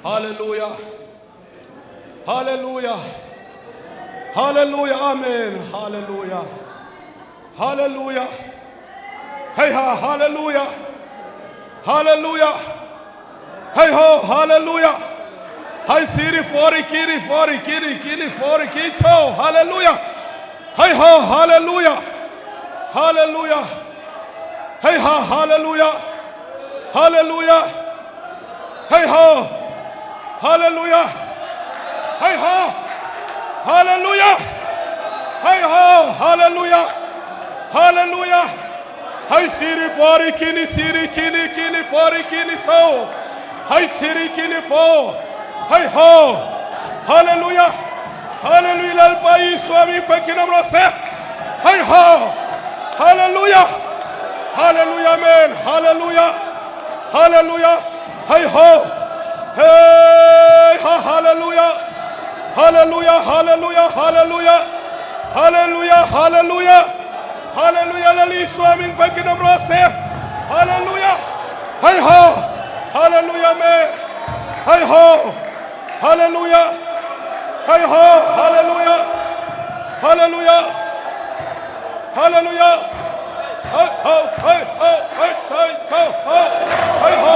Hallelujah. Hallelujah. Hallelujah. Amen. Hallelujah. Hallelujah. Hey ha. Hallelujah. Hallelujah. Hey ho. Hallelujah. Hai siri fori kiri fori kiri kiri fori kicho. Hallelujah. Hey ho. Hallelujah. Hallelujah. Hey ha. Hallelujah. Hallelujah. Hey ho. Hallelujah. Hey ho. Hallelujah. Hey ho. Hallelujah. Hallelujah. Hai siri fori kini siri kini kini fori kini so. Hai siri kini fo. Hey ho. Hallelujah. Hallelujah. Lalpa Isua mi fakin am rawh se. Hey ho. Hallelujah. Hallelujah. Amen. Hallelujah. Hallelujah. Hey ho. Hey ha. Hallelujah. Hallelujah. Hallelujah. Hallelujah. Hallelujah. Hallelujah. Hallelujah. Lal Isua min fakin am rawh se. Hallelujah. Hey ho. Hallelujah. Amen. Hey ho. Hallelujah. Hey ho. Hallelujah. Hallelujah. Hallelujah. Hey ho. Hey ho. Hey hey ho ho. Hey ho.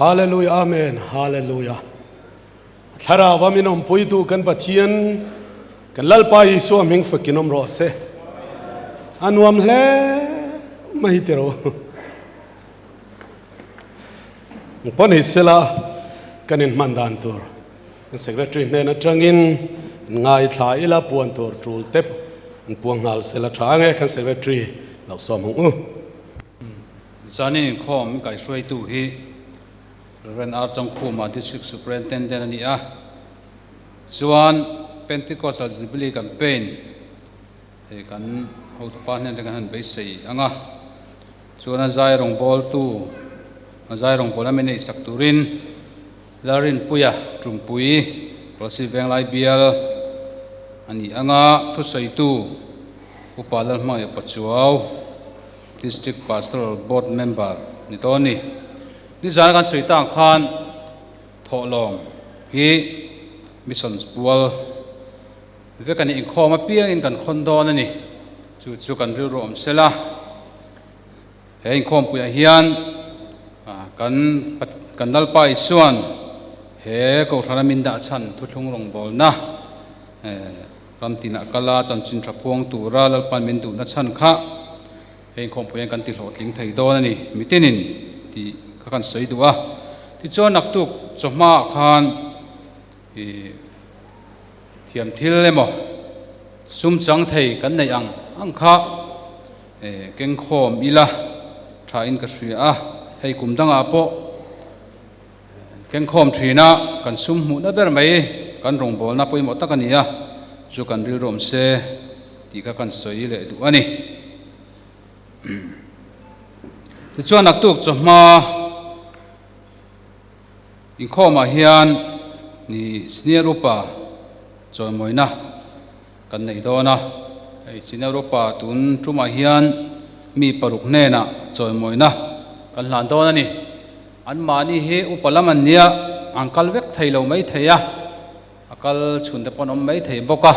Hallelujah Amen Hallelujah Thlarau a min awmpuitu kan Pathian kan Lalpa Isua hming fakin awm rawh se. A nuam hle mai tiro. Pawn hi sela kan in hman dan tur kan secretary hnen atangin ngaithla ila puan tur tul tep an puang nghal sela tha ange kan secretary lo sawm ang u. Zanin inkhawm min kaihhruaitu hi Rev. R. Changkhuma, District Superintendent a ni a. Chuan Pentecostal Jubilee Campaign hei kan hotupa hnen atanga han beisei ang a. Chuan a zai rawngbawltu, a zai rawngbawlna min neihsak turin Lalrinpuia Tumpui, Rosy Venglai bial a ni ang a, thusawitu Upa Lalhmangaih Pachuau, District Pastoral Board Member ni dawn a ni. Nizana kan sawi tang khan thawhlawm hi Missions pual vek a ni, inkhawm apiangin kan khawn dawn a ni. Chu chu kan rilru awm sela. He inkhawmpuiah hian kan kan Lalpa Isuan he Kohhrana min dah chhan thuthlung rawngbawlna ram tinah kala chanchin tha phuang tura Lalpa'n min duhna chhan kha he inkhawmpui hian kan ti hlawhtling thei dawn a ni mitinin tih kha kan sawi duh a. Tichuan naktuk chawhmaah khan ih thiam thil emaw sum chang thei kan neih ang ang kha kengkhawm ila thain ka hria a, hei kum dangah pawh Kengkhawm thina kan sum hmuhna ber mai kan rawngbawlna pawimawh tak a ni a, chu kan rilru awm se tih kha kan sawi leh duh a ni. Tichuan naktuk chawhma inkhawmah hian ni Senior Upa chawimawina kan nei dawn a, hei Senior Upa tun tumah hian mi paruk hnenah chawimawina kan hlan dawn a ni. Anmahni hi upa lam an nia, an kal vek thei lo mai thei a, a kal chhun te pawn awm mai thei bawk a,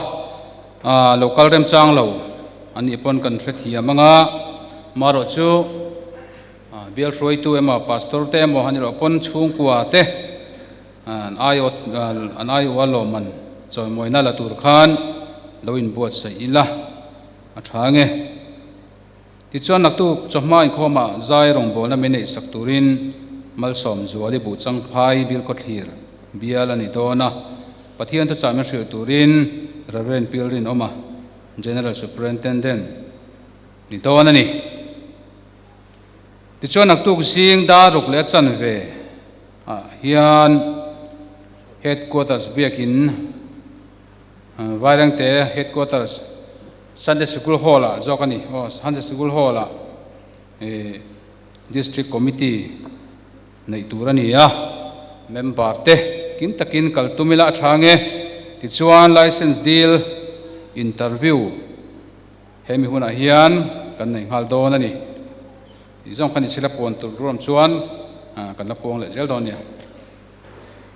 aah lo kal remchang lo an nih pawn kan hrethiam ang a, marawh chu bial hruaitu emaw pastor te emaw an erawh pawn chhungkua te an aiawt an aiawh a lawmman chawimawina la tur khan lo inbuatsaih ila a tha nge. Tichuan naktuk chawhma inkhawmah zai rawngbawlna min neihsak turin Malsawm Zuali Buhchang Phai Bilkhawthlir bial a ni dawn a, Pathian thuchah min hrilh turin Rev. Pilrinawma, General Superintendent ni dawn a ni. Tichuan naktuk zing dar ruk leh a chanve ah hian Headquarters biakin Vairengte Headquarters Sunday Sikul Hall ah zawk a ni. Aw, Sunday Sikul Hall ah ih District Committee neih tur a ni a, member te kim takin kal tum ila a tha nge. Tichuan License deal interview hemi hunah hian kan nei nghal dawn a ni. Tih zawng kha ni sila puan tur ruam chuan kan la puang leh zel dawn nia.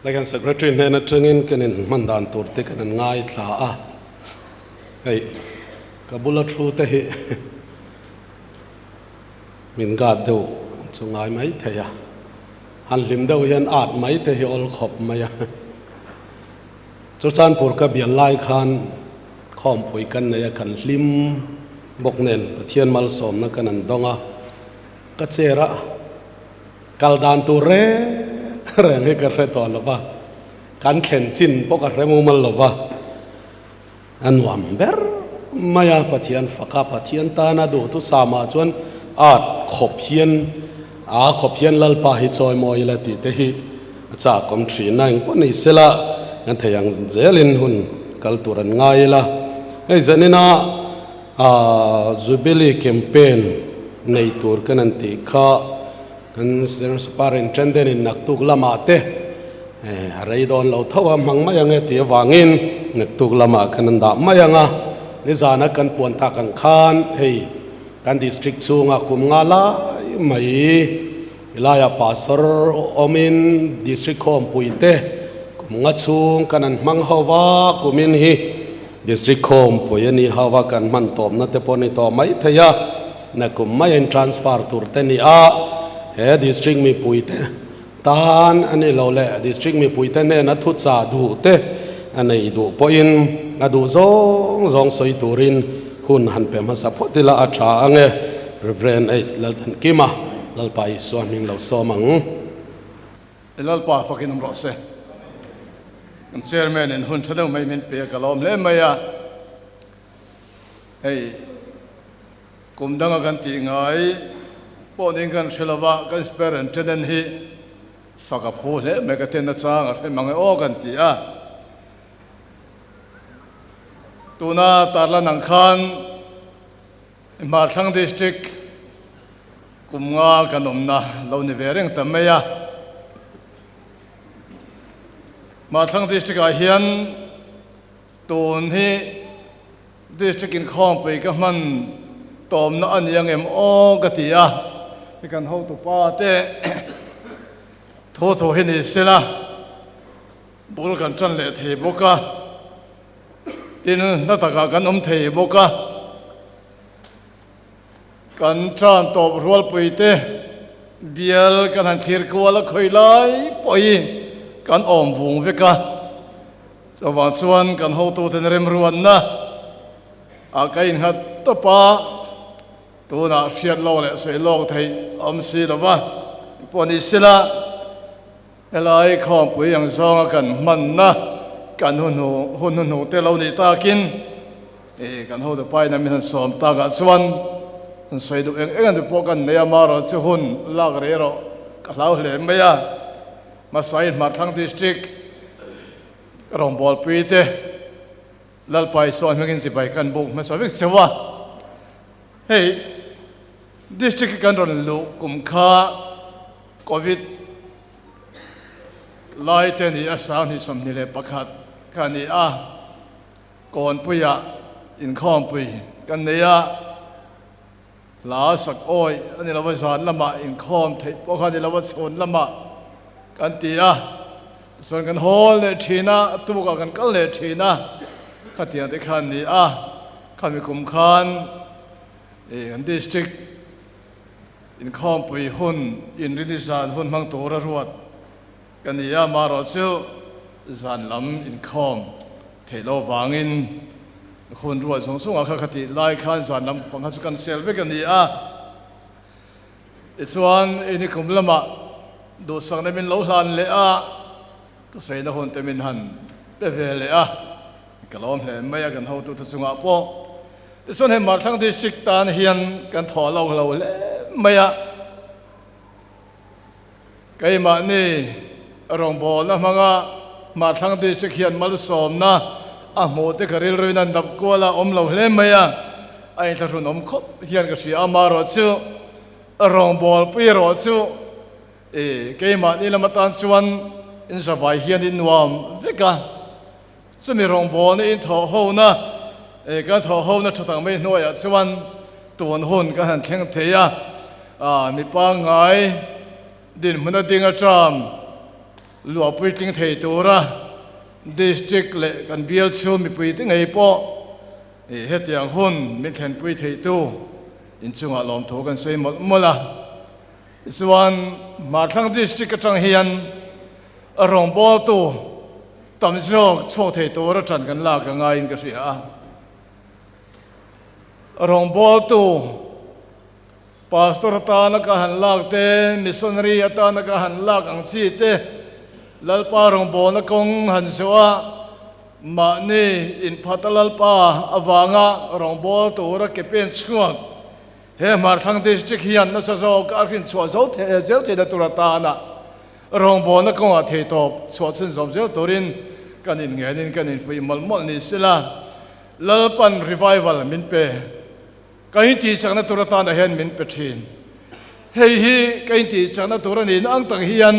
Lai kan Secretary hnen atangin kan inhman dan tur te kan an ngaithla a, hei ka bula thu te hi min guard deuh chu ngai mai thei a, han hlim deuh hian at mai te hi awl khawp mai a. Churchanpur ka bial lai khan khawmpui kan nei a, kan hlim bawk nen Pathian malsawmna kan an dawng a, ka chair a. Kal dan tur reng reng hi ka hre tawh lo va, kan thlen chin pawh ka hre mumal lo va, a nuam ber mai a, Pathian faka Pathian tana duhthusam ah chuan art khawp hian a khawp hian Lalpa hi chawi mawi ila tih te hi a chak awm thin a, engpawh ni sela kan thei ang zelin hun kal tur an ngai ila, hei zanina Jubilee campaign nei tur kan an tih kha kan Superintendent in naktuk lamah te a rei dawn lo tho a hmang mai ang e tih avangin naktuk lamah kan an dah mai ang a, nizana kan puan tak ang khan hei kan district chhungah kum nga lai mai helaiah pastor awmin district khawmpui te kum nga chhung kan an hmang ho va kumin hi District khawmpui a nih ho a kan hman tawpna te pawh a ni tawh mai thei a, nakum mai a in transfer tur te ni a, he district mipui te Tan a ni lo leh District mipuite hnena thuchah duh te a nei duh pawhin a duh zawng zawng sawi turin hun han pe hmasa phawt ila a tha ang e. Rev. H. Lalthankima, Lalpa Isua hming lo sawm ang. Lalpa fakin awm rawh se. Kan Chairman in hun tha deuh mai min pe a, ka lawm hle mai a. Hei kum danga kan tih ngai pawh niin kan hre lo va, kan Superintendent hi fak a phu hle mai ka ten achang a hre mang e aw kan ti a. Tuna tarlan ang khan Hmarthlang District kum nga kan awmna lo ni ve reng ta mai a. Hmarthlang District ah hian Tun hi District inkhawmpui ka hman tawmna a ni ang em aw ka ti a, hi kan hotupa te thu thu hi ni sela bul kan tan leh thei bawk a, tin hla takah kan awm thei bawk a, kan tan tawp rualpui te bial kan han thlir kual a khawi lai pawh hi kan awm vung vek a. Chuvang chuan kan hotuten remruanna ah ka innghat tawp a, tunah hriat lawk leh sawi lawk theih a awm si lo va, pawh ni sela helai khawmpui ang zawnga kan hmanna kan hun hnuhnung te lo nih takin kan hotu paina min han sawm takah chuan han sawi duh eng eng an ti pawh kan nei a, amaherawhchu hun lak rei erawh ka hlau hle mai a. Hmasa Hmarthlang District rawngbawlpui te Lalpa Isua hmingin chibai kan buk hmasa vek cheu a. Hei District hi kan rawn luh kum kha Covid lai te ni a 2021 kha ni a, Kawnpuiah inkhawmpui kan nei a. Hla sak awi a ni lo a, zan lamah inkhawm theih pawh kha a ni lo a, chhun lamah kan ti a, tichuan kan hawl leh thin a, tukah kan kal leh thin a, khatiang te khan ni a, khami kum khan ih kan district inkhawmpui hun inrini zan hun hmang tur a ruat ka ni a, marawh chu zan lam inkhawm theih loh vangin hun ruat zawng zawngah kha ka tih lai khan zan lam pang kha chu kan sel vek a ni a. Tichuan ini kum lamah duhsakna min lo hlan leh a, thusaina hun te min han pe ve leh a, ka lawm hle mai a kan hotute chungah pawh. Tichuan hei Marthlang District tan hian kan thawh lo lo hle mai a. Keimahni rawngbawlna hmanga Hmarthlang District hian malsawmna a hmuh te ka rilruin an dap kual a awm lo hle mai a, a inthlahrun awm khawp hian ka hria a, amaherawh chu rawngbawlpui erawh chu i keimahni lam atan chuan inzavai hian i nuam vek a, chumi rawngbawlna in thawh hona i kan thawh hona tha tak mai hnuaiah chuan tun hun kan han thleng thei a. A mi pangngai dinhmun a ding aṭam luah puitling thei tura District leh kan bial chhung mipuite ngei pawh ih hetiang hun min thlenpui theitu inchungah lawmthu kan sawi mawlh mawlh a. Tichuan Hmarthlang District aṭang hian rawngbawltu tam zawk chhuak thei tura ṭan kan lak a ngaiin ka hria a. Rawngbawltu Pastor atana ka han lak te, missionary atana ka han lak ang chi te, Lalpa rawngbawlna kawng han zawh a, mahni inphata Lalpa avanga rawngbâwl tura ke pen chhuak he Hmarthlang District hian nasa zawk a hrinchhuah zo zel theihna tur atana rawngbawlna kawngah theitawp chhuah chhunzawm zel turin kan inngenin kan infuih mawlh mawlh ni sela, Lalpan revival min pe. Ka intihchakna tur atana hian min pe thin. Hei hi ka intihchakna tur a nihna ang tak hian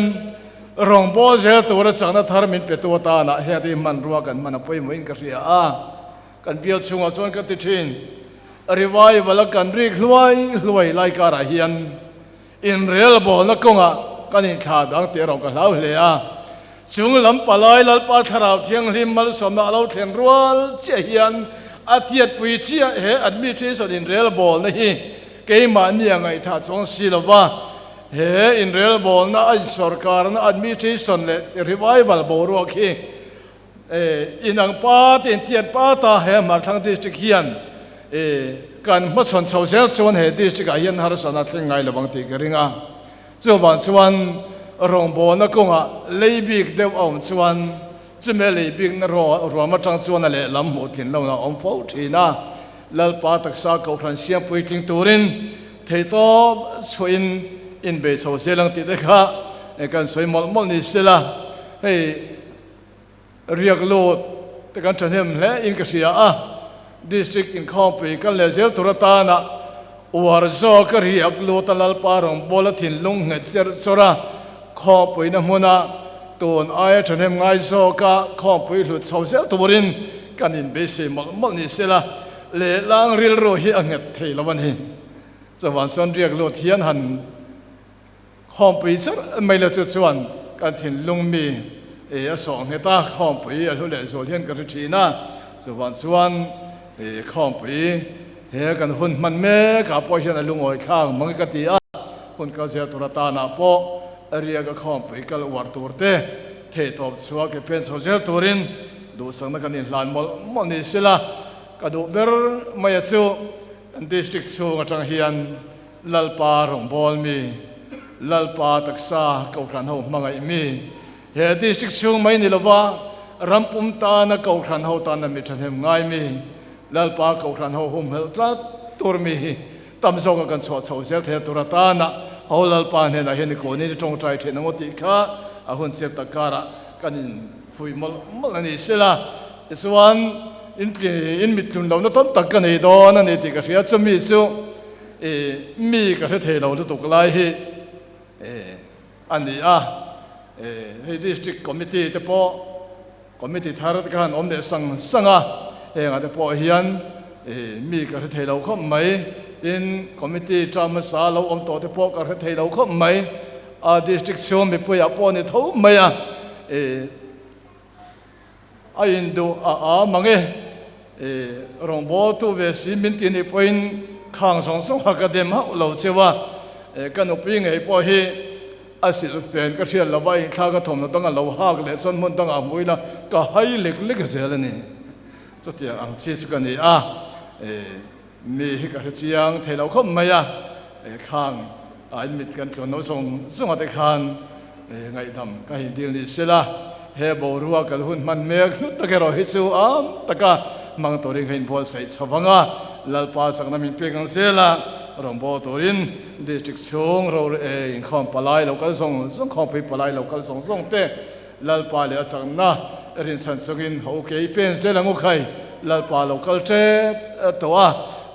rawngbâwl zel tura chakna thar min petu atana heng te hi hmanrua kan hman a pawimawhin ka hria a. Kan bial chhungah chuan ka ti thin. Revival a kan rik hluai hluai lai karah hian inrelbawlna kawngah kan inthlah dang tih erawh ka hlau hle a. Chung lam palai Lalpa Thlarau Thianghlim malsawmna a lo thlen rual chiah hian a tiatpui chiah he administration inrelbawlna hi keimahni a ngaihthah chuang si lo va. He inrelbawlna a insawrkarna administration leh revival boruak hi inang pa te intiat pa ta he Hmarthlang District hian kan hmachhawn chho zel chuan he District ah hian harsatna thleng ngai lo ang tih ka ring a. Chuvang chuan rawngbawlna kawngah lei bik deuh a awm chuan chumi a lei bikna ruam atang chuan a lehlam hmuh thin lohna a awm fo thin a. Lalpa taksa kohhran siam puitling turin theihtawp chhuahin inbei chho zel ang tih te kha kan sawi mawlh mawlh ni sela, hei riak lut te kan thahnem hle in ka hria a, District inkhawmpui kan leh zel tur atana uar zawk a riak lut a Lalpa rawngbawla thinlung nghet cherh chawrh a khawmpuina hmuna tun aia thahnem ngai zawka khawmpui hlut chho zel turin kan inbeisei mawlh mawlh ni sela, lehlang rilru hi a nghet thei lo a ni. Chuvang chuan riak lut hian han khawmpui cherh mai la chu chuan kan thinlung mi e a sawh nghet a, khawmpui a hlu leh zual hian ka hre thin a. Chuvang chuan e khawmpui he kan hun hman mek ah pawh hian a lungawi thlak mang ka ti a, hun kal zel tur atanah pawh riak a khawmpui kal uar tur te theihtawp chhuah ke pen chho zel turin Duhsakna kan inhlan mawlh mawlh ni sela, ka duh ber mai a chu kan district chhung atang hian Lalpa rawngbâwl mi, Lalpa taksa Kohhran ho hmangaih mi, he district chhung mai ni lova ram pum tana Kohhran ho tana mi thahnem ngai mi, Lalpa Kohhran ho humhelh tlat tur mi hi tam zawka kan chhuah chho zel thei a tur atana ho Lalpa hnenah hian i kawnin i tawngtai theih ang aw tih kha a hun chep tak karah kan in Fuih mawlh mawlh a ni sela, tichuan in in mit tlun lohna tam tak ka nei dawn a ni tih ka hria. Chumi chu ih mi ka hre thei lo lutuk lai hi ih a ni a. Ih hei District Committee te pawh Committee thar te khan awm leh sang sang a, hengah te pawh hian ih mi ka hre thei lo khawp mai. Tin, Committee term hmasa lo awm tawh te pawh ka hre thei lo khawp mai. A district chhung mipuiah pawh ni tho mai a, ih a induh a a mang e, ih rawngbawltu ve si min ti nih pawhin khang zawng zawng kha ka dem hauh lo cheu a, ih ka nupui ngei pawh hi a silh fen ka hriat lova inthlak a thawmhnaw dang a lo hak leh chuan hmun dangah hmu ila ka hai lek lek zel a ni. Chutiang ang chi chu ka ni a, ih Mi hi ka hre chiang thei lo khawp mai a, khang a in mit kan tluan lo zawng zawng a te khan ngaihdam ka hin dil ni sela, he boruak kal hun hman mek hlut tak erawh hi chu am taka hmang turin ka inbuatsaih chho vang a, Lalpa chakna min pek ang zel a, rawngbâwl turin District chhung ro inkhawm palai lo kal zawng zawng, khawmpui palai lo kal zawng zawng te Lalpa leh a chakna rinchhan chungin ho kei pen zel ang u khai, Lalpa lo kal tep tawh a,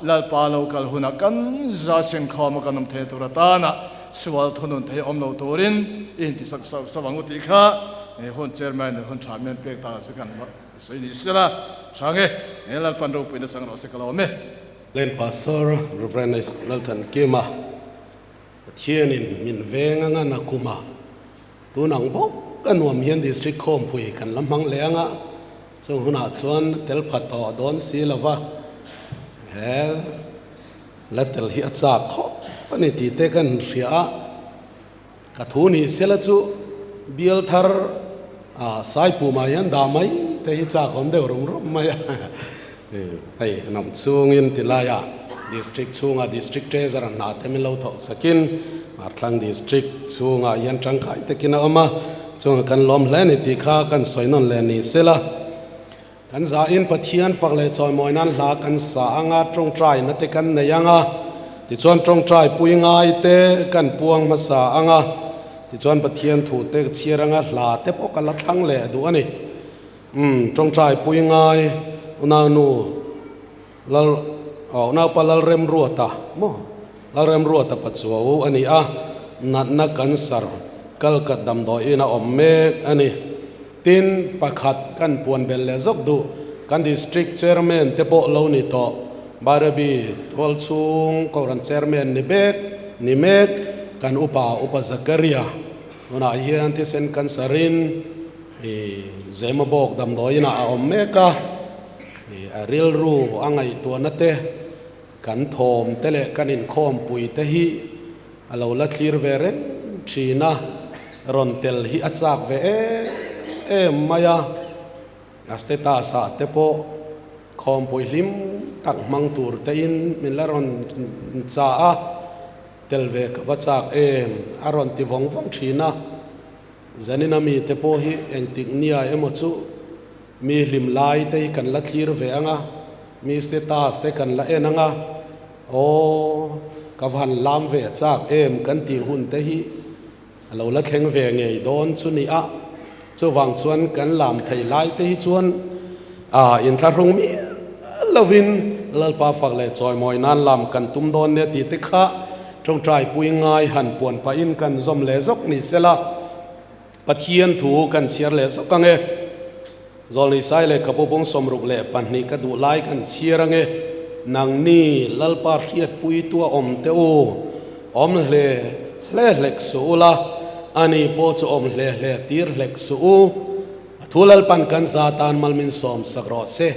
Lalpa lo kal hunah kan za sengkhawm a kan awm thei tur atana sual thunun thei awm lo turin i inti sak sauh sauh ang u tih kha hun chairman leh hun tha men pek ta se kan sawi ni sela tha nge he Lalpan ropuina chang rawh se ka lawm e. Land Pastor Rev. Lalthankima Pathianin min veng anga na kuma tun ang bawk a nuam hian District khawmpui kan la hmang leh anga chung hunah chuan tel pha tawh dawn si lova he la tel hi a chak khawp a ni tih te kan hria a, ka thu ni sela chu bial thar ah Saipumah hian dah mai te hi chak awm deuh rum rum mai a. Hei hnam chhungin tilaiah District chhungah District Treasurer hna te min lo thawk sakin Hmarthlang District chhungah hian tangkai takin a awm a, chungah kan lawm hle a ni tih kha kan sawi nawn leh ni sela. Kan zahin Pathian fak leh chawimawi nan hla kan sa anga tawngtaina te kan nei anga, tichuan tawngtai pui ngai te kan puang hmasa anga, tichuan Pathian thu te chhiar anga hla te pawh ka la thlang leh duh a ni. Umm tawngtai pui ngai unaunu Lal aw unaupa Lalremruata maw Lalremruata Pachuau a ni a, natna cancer kalkat damdawiin a awm mek a ni. Tin, pakhat kan puan belh leh zawk duh kan District Chairman te pawh lo ni tawh Bairabi Tualchhung Kohhran Chairman ni bek ni mek kan upa Upa Zakaria tunah hian thisen cancer in I Zemabawk damdawiinah a awm mek a, i a rilru a ngaihtuahna te, kan thawm te leh kan inkhawmpui te hi a lo la thlir ve reng thin a, rawn tel hi a chak ve em em mai a, a status ah te pawh khawmpui hlim tak hmang tur te in min la rawn chah a, tel ve ka va chak em a rawn ti vawng vawng thin a. Zanina mite pawh hi engtik nia emaw chu mi hlim lai te hi kan la thlir ve ang a, mi status te kan la en ang a, aw ka va han lam ve chak em kan tih hun te hi a lo la thleng ve ngei dawn chu ni a, chuvang chuan kan lam thei lai te hi chuan ah inthlahrung miah lovin Lalpa fak leh chawimawi nan lam kan tum dawn nia tih te kha Tawngtai pui ngai han puan pahin kan zawm leh zawk ni sela, Pathian thu kan chhiar leh zawk ang e. Zawlni Sai leh Kapu bawng 62 ka duh lai kan chhiar ang e. Nangni Lalpa hriatpui tua awm teh u, awm hle hle hlek suh ula, ani pawh chu awm hle hle tir hlek suh u. A thu Lalpan kan za tan mal min sawm sak rawh se.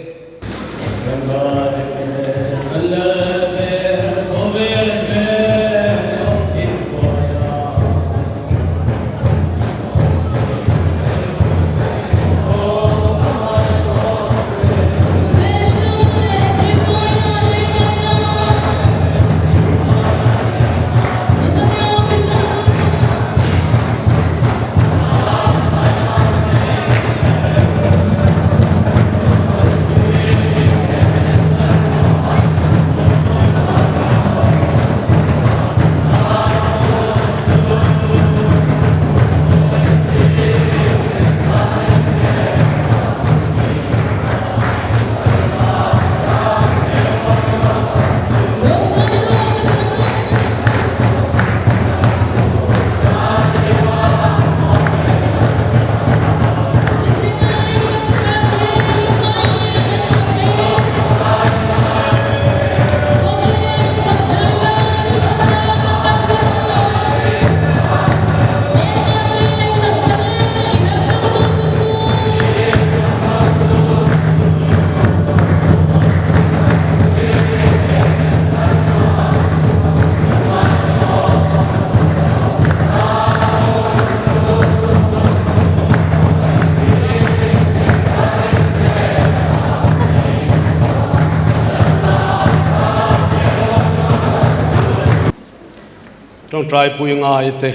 Tawngtai pui ngai te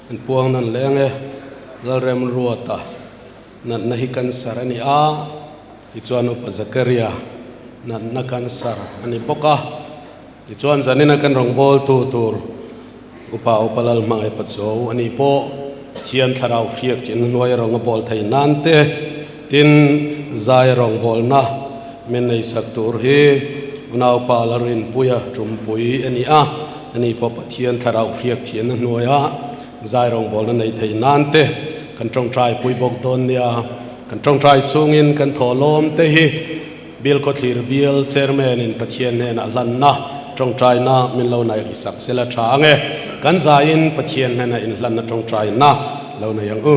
an puang nan leng e, Lalremruata natna hi cancer a ni a, tichuan Upa Zakaria natna cancer a ni bawk a. Tichuan zanina kan rawngbawltu tur Upa Upa Lalhmangaih Pachuau a nih pawh Pathian thlarau hriak chin hnuai rawng a bawl thei nan te, tin zai rawngbawlna min neisak tur hi Unaupa Lalrinpuia Tumpui a ni a, ani pawh Pathian thlarau hriak thianna hnuaia zai rawngbawlna nei thei nan te kan tawngtai pui bawk dawn nia. Kan tawngtai chungin kan thawhlawm te hi Bial Khawthlir Bial Chairman in Pathian hnenah hlanna tawngtaina min lo naih sak sela tha ang e. Kan zaiin Pathian hnenah inhlanna tawngtaina lo nei ang u.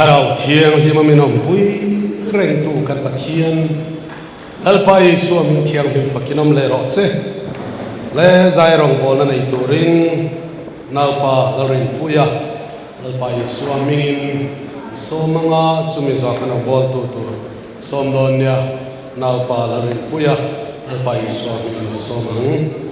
Thlarau Thianghlim a min awmpui rengtu kan Pathian Lalpa Isua min thianghlim fakin awm leh rawh se. Le zai rawngbawlna nei turin Naupa Lalrinpuia Lalpa Isua hmingin sawm anga chumi zawh khan a bawltu tur sawm dawn nia Naupa Lalrinpuia Lalpa Isua hmingin sawm ang.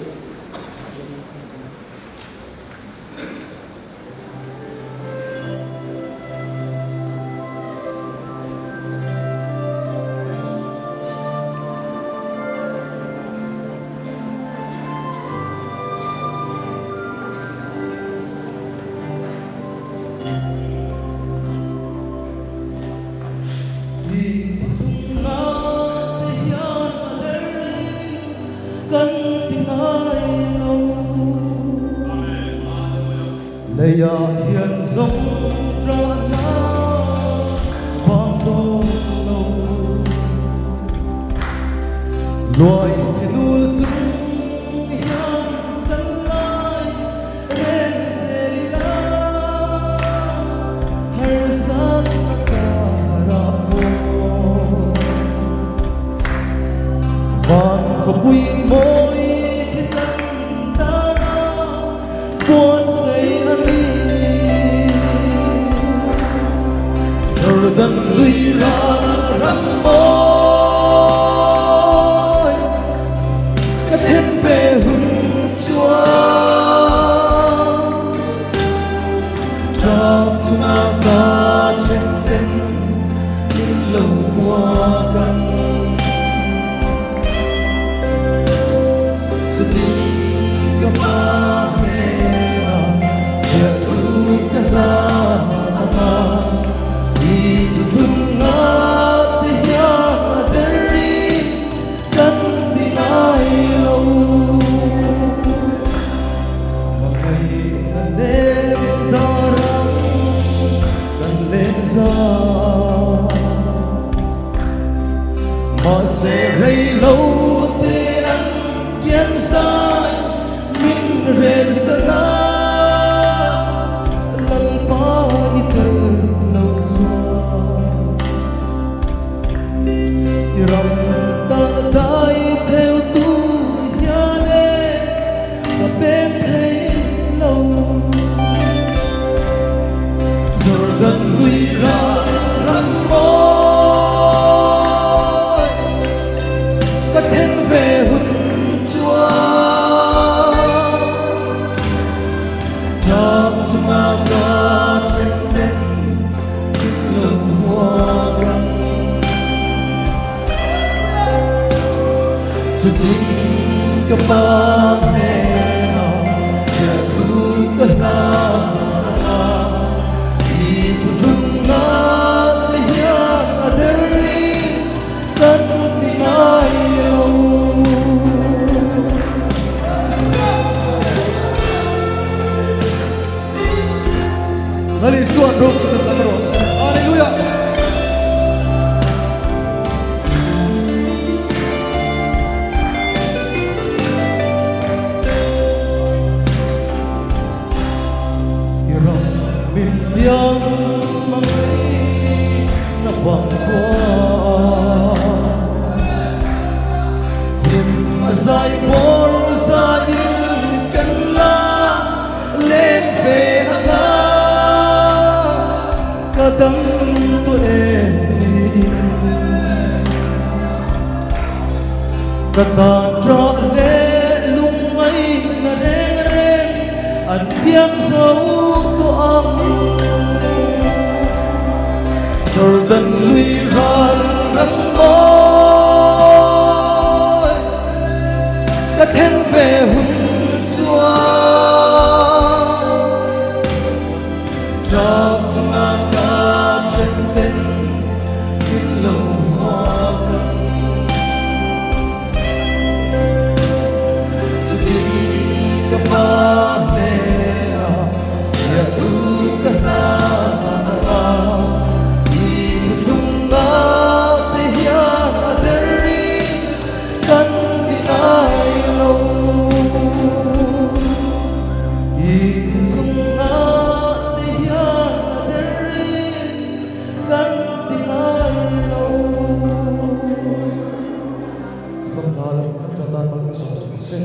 hla lo kan zawh nan mal min sawm chhuak ang che.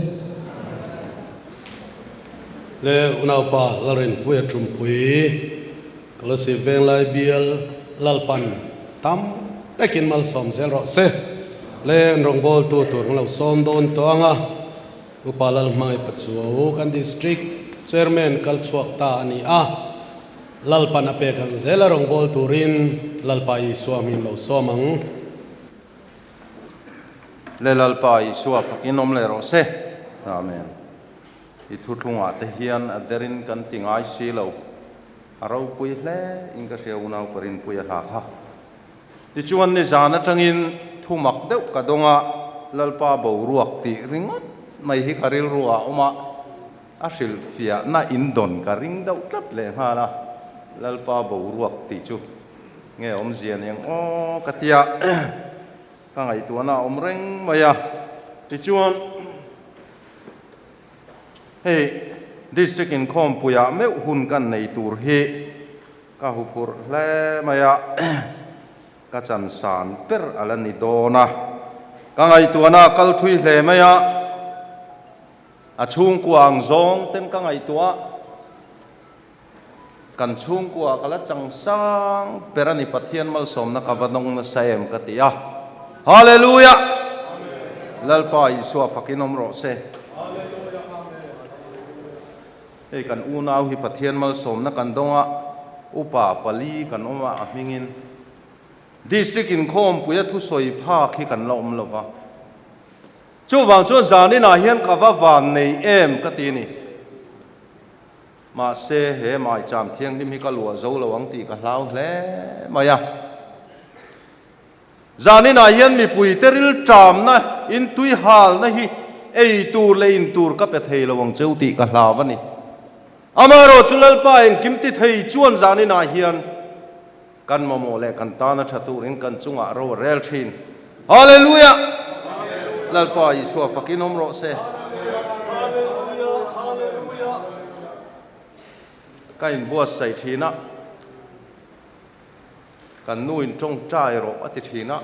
Le unaupa Lalrinpuia Tumpui Kolasib Venglai bial Lalpan tam takin malsawm zel rawh se. Le an rawngbawltu tur kan lo sawm dawn tawh ang a, Upa Lalhmangaih Pachuau kan District Chairman kal chhuak ta a ni a, Lalpan a pek ang zel a rawngbâwl turin Lalpa Isua hmin lo sawm ang. Le Lalpa Isua fakin awm leh rawh se. Amen. I thuthlungah te hian a derin kan ti ngai si lo. A ropui hle in ka hria unau ka rinpui a hla kha. Tichuan nizan atangin thu mak deuh ka dawng a, Lalpa boruak tih ringawt mai hi ka rilru ah awm a, a hrilhfiahna in dawn ka ring deuh tlat lehnghal a, Lalpa boruak tih chu nge awmzia ni ang aw ka tia ka ngaihtuahna a awm reng mai a. Tichuan hei District inkhawmpuiah meuh hun kan nei tur hi ka huphurh hle mai a, ka chansan ber a la ni dawn a, ka ngaihtuahna a kal thui hle mai a, a chhungkua ang zawng ten ka ngaihtuah. Kan chhungkua ka la chang sang ber a ni Pathian malsawmna ka va nawng nasa em ka ti a. Hallelujah! Lalpa Isua fakin awm rawh se. Hei kan unau hi Pathian malsawmna kan dawng a, upa pali kan awm a a hmingin District inkhawmpuia thusawi phak hi kan la awm lo va. Chuvang chuan zaninah hian ka va van nei em ka ti a ni. Mahse, he maicham thianghlim hi ka luah zo lo ang tih ka hlau hle mai a. Zaninah hian mipuite rilṭamna, intuihalna hi ei tur leh in tur ka pe thei lo ang cheu tih ka hlau a ni. Amaherawh chu Lalpa engkim ti thei chuan zaninah hian kan mamawh leh kan tana ṭha turin kan chungah ro a rel ṭhin. Hallelujah! Lalpa Isua fakin awm rawh se. Ka inbuatsaih ṭhin a, kan nu in ṭawngṭai rawh a ti ṭhin a,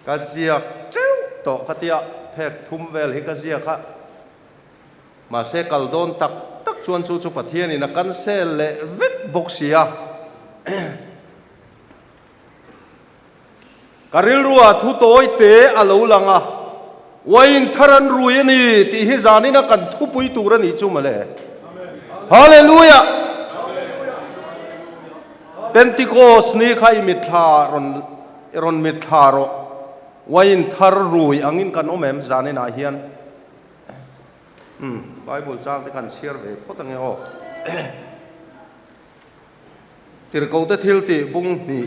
ka ziak ṭeuh tawh ka tia, phek thum vel hi ka ziak a. Mahse kal dawn tak tak chuan chu chu Pathianin a cancel leh vek bawk si a. Ka rilruah thu tawi te a lo lang a, Uain thar an rui a ni tih hi zanina kan thupui tur a nih chu mawle. Hallelujah! Pentecost ni kha i mitthla rawn i rawn mitthla rawh. Uain thar rui angin kan awm em zaninah hian? Umm, Bible chang te kan chhiar ve phawt ange aw. Tirhkohte thil tih bung hnih.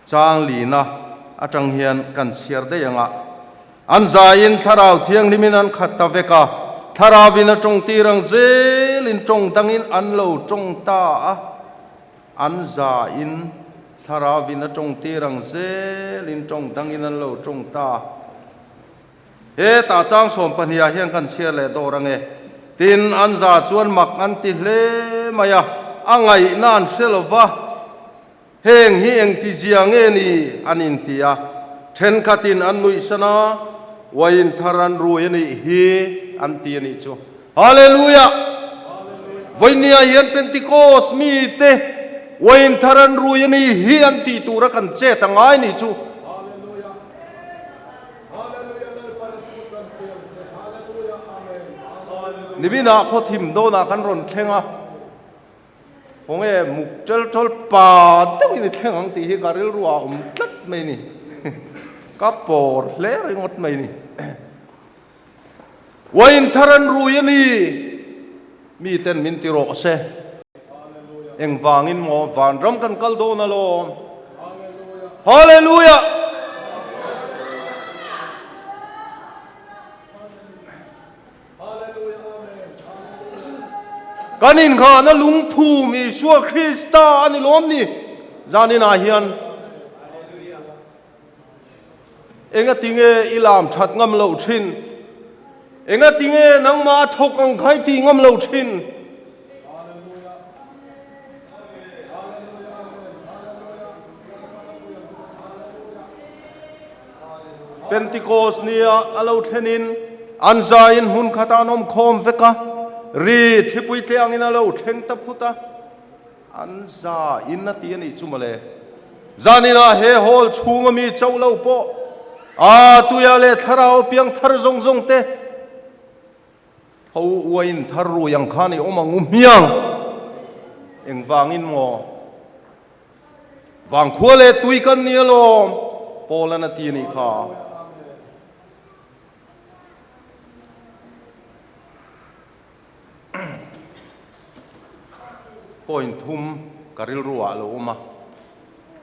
Chang lina atang hian kan chhiar daih ang a. An zaiin Thlarau Thianghlimin an khat ta vek a, Thlarauvin a tawng tir ang zelin tawng dangin an lo tawng ta a. An zaiin Thlarauvin a tawng tir ang zelin tawng dangin an lo tawng ta a. Hetah chang sawmpahniah hian kan chhiar leh dawr ange. Tin, an za chuan mak an ti hle mai a, a ngaihna an hre lo va. Heng hi engtizia nge ni an inti a, thenkhatin an nuihsan a, uain thar an rui a nih hi an ti a nih chu. Hallelujah! Vawinia hian Pentecost mite uain thar an rui a nih hi an tih tura kan chet a ngai nih chu. Niminah khawthim dawnah kan rawn thleng a. Khawnge muk ṭel ṭawl pa deuhin i thleng ang tih hi ka rilru ah a awm tlat mai ni. Ka pawr hle ringawt mai ni. Uain thar an rui a ni. Mi ten min ti rawh se. Engvangin maw vanram kan kal dawn alawm. Hallelujah! Kan inghahna lungphum Isua Krista a ni lawm ni? Zaninah hian engatinge i lam that ngam loh thin? Engatinge nangmah a thawk ang kha i tih ngam loh thin? Pentikos nia a lo thlenin an zaiin hmun khatah an awm khawm vek a, ri thlipui tle angin a lo thleng ta phut a, an zaiin a ti a nih chu mawle. Zaninah he hall chhunga mi chauh lo pawh a tuia leh thlarau piang thar zawng zawng te Tho uain thar rui ang khan i awm ang u hmiang. Engvangin maw? Vangkhua leh tui kan ni alawm, Paul-an a ti a nih kha. Point thum ka rilru ah a lo awm a.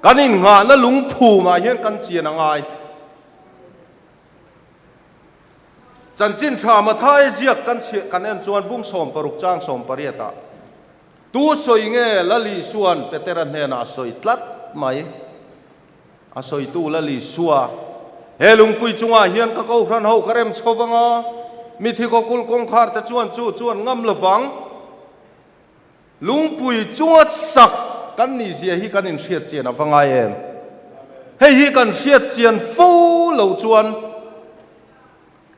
Kan innghahna lungphumah hian kan chian a ngai. Chanchin tha Mathaia ziak kan chhiah kan en chuan bung 60 chang 18 ah tu sawi nge Lal Isua'n Petera hnenah a sawi tlat mai. A sawitu Lal Isua, He lungpui chungah hian ka kohhran ho ka rem chho vang a, mithi khawkul kawngkhar te chuan chu chuan ngam lovang. Lungpui chunga sak kan nih zia hi kan inhriat chian a va ngai em? Hei hi kan hriat chian fo lo chuan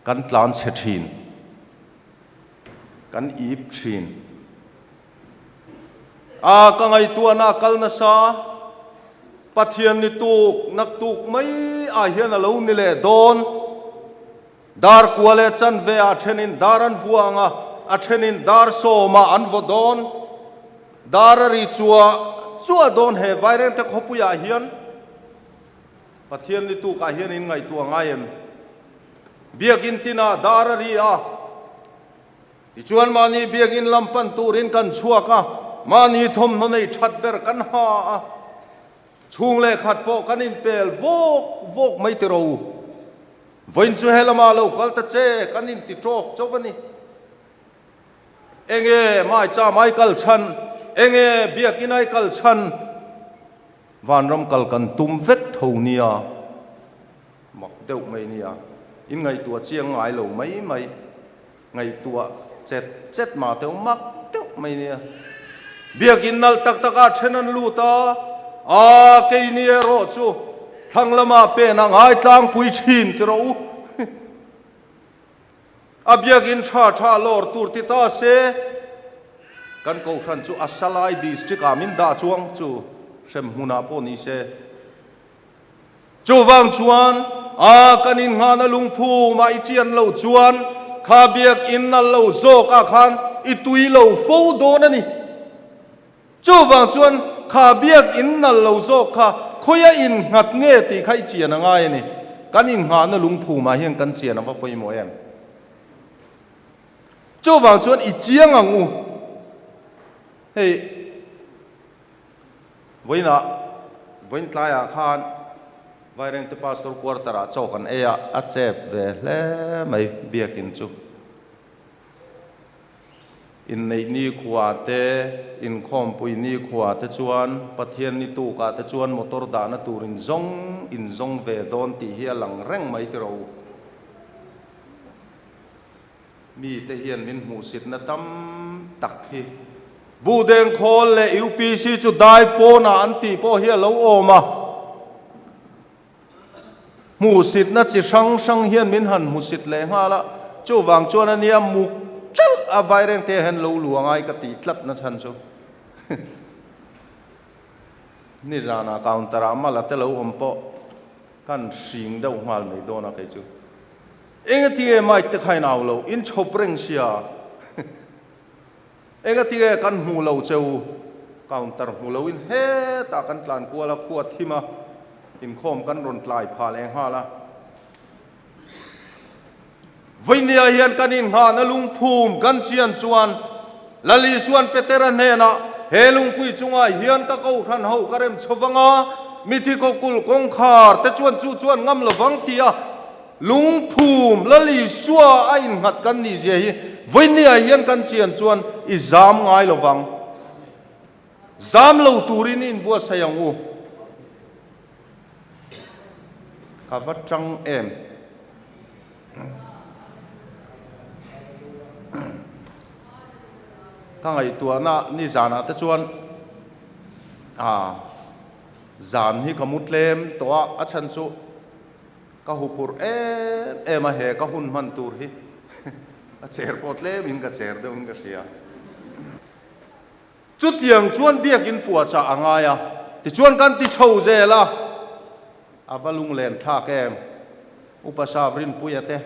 kan tlan chhe thin, kan ip thin. A ka ngaihtuahna a kal nasa, Pathian ni tuk nak tuk mai ah hian a lo ni leh dawn. Dar kua leh chanve ah thenin dar an vua ang a, a thenin dar sawmah an vaw dawn. Dar a ri chua chua dawn he Vairengte khawpuiah hian Pathian ni tukah hian in ngaihtuah ngai em? Biakinn tinah dar a ri a, tichuan mahni biakinn lam pan turin kan chhuak a, mahni thawmhnaw nei that ber kan ha a, chhung leh khat pawh kan inpel vawk vawk mai tiraw u. Vawiin chu he lamah lo kal ta che, kan inti tawk chauh a ni. Enge Maicham ai kal chhan, enge Biakinn ai kal chhan, vanram kal kan tum vek tho nia, mak deuh mai nia, in ngaihtuah chiang ngai lo mai mai, ngaihtuah chet chet mah teuh mak deuh mai nia. Biakinn nalh tak takah then an lut a, Aa, keini erawh chu thlang lamah pen a ngai tlangpui thin ti rawh u. A biakinn tha tha lawr tur ti ta se, kan kohhran chu a Salai district ah min dah chuang chu hrem hmunah pawh ni se. Chuvang chuan, a kan innghahna lungphum ah i chian lo chuan kha biakinn a lo zawk ah khan i tui lo fo dawn a ni. Chuvang chuan kha biakinn nal lo zawk kha khawia innghat nge tih kha i chian a ngai a ni. Kan innghahna lungphum ah hian kan chian a va pawimawh em? Chuvang chuan i chiang ang u. Hei. Vawiinah, vawiin tlaiah khan Vairengte Pastor Quarter ah chaw kan ei a, a chep ve hle mai biakin chu. Inneih nikhua te, inkhawmpui nikhua te chuan Pathian ni tukah te chuan motor dahna tur in zawng in zawng ve dawn tih hi a lang reng mai tiraw u. Mite hian min hmuhsitna tam tak hi Buhdeng khawl leh UPC chu dai pawnah an tih pawh hi a lo awm a. Hmuhsitna chi hrang hrang hian min han hmusit leh nghal a, chuvang chuan a nia muk chalh a Vairengte hian lo lu angai ka tih tlat na chhan chu. Nizanah counter ah mala te lo awm pawh kan hring deuh nghal mai dawn a kei chu. Engatinge mic te kha in au lo, in chhawp reng sia. Engatinge kan hmu lo che u, counter hmu lo in hetah kan tlan kual a, khua thim a, inkhawm kan rawn tlai phah leh nghal a. Vawinia hian kan inngahna lungphum kan chian chuan Lal Isuan Petera hnenah, He lungpui chungah hian ka kohhran ho ka rem chho vang a, mithi khawkul kawngkhar te chuan chu chuan ngam lo vang tia Lungphum Lal Isua a innghat kan nih zia hi vawinia hian kan chian chuan i zam ngai lo vang. Zam lo turin i inbuatsaih ang u. Ka va tang em. Ka ngaihtuahna nizanah te chuan zan hi ka mu tlem tawh a, a chhan chu. Ka huphurh em em a he ka hun hman tur hi a cher pawh tlem in ka cher deuh in ka hria. Chutiang chuan biakin puahchah a ngai a, tichuan kan ti chho zel a, a va lunglen thlak em? Upa Sap Rinpuia te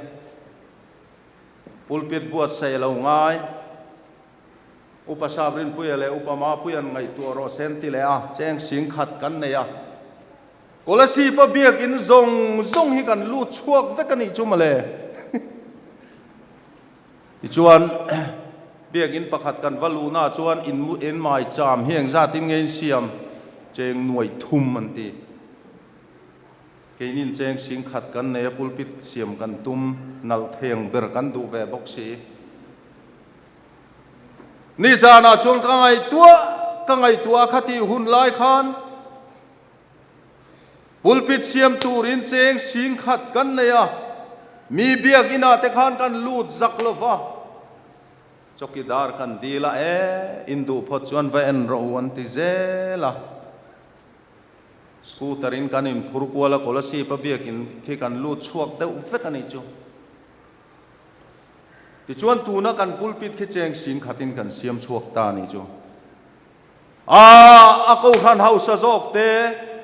pulpit buatsaih a lo ngai. Upa Sap Rinpuia leh Upa Mapuia'n ngaihtuah rawh sen ti leh a, cheng sing khat kan nei a. Kolasib-a biakin zawng zawng hi kan lut chhuak vek a nih chu mawle. Tichuan, biakin pakhat kan va luhnaah chuan in mai cham hi engzatin nge in siam? Cheng nuaih thum an ti. Keinin cheng sing khat kan nei a, pulpit siam kan tum, nalh theng ber kan duh ve bawk si. Nizanah chuan ka ngaihtuah ka ngaihtuah a khatih hun lai khan Pulpit siam turin cheng sing khat kan nei a, mi biakinah te khan kan lut zak lo va, chawkidar kan dil a, e, in duh phawt chuan va en rawh u an ti zel a. Scooter in kan inphur kual a, Kolasib a biakin khi kan lut chhuak deuh vek a nih chu. Tichuan tuna kan pulpit khi cheng sing khatin kan siam chhuak ta a nih chu. A, a kohhran hausa zawk te,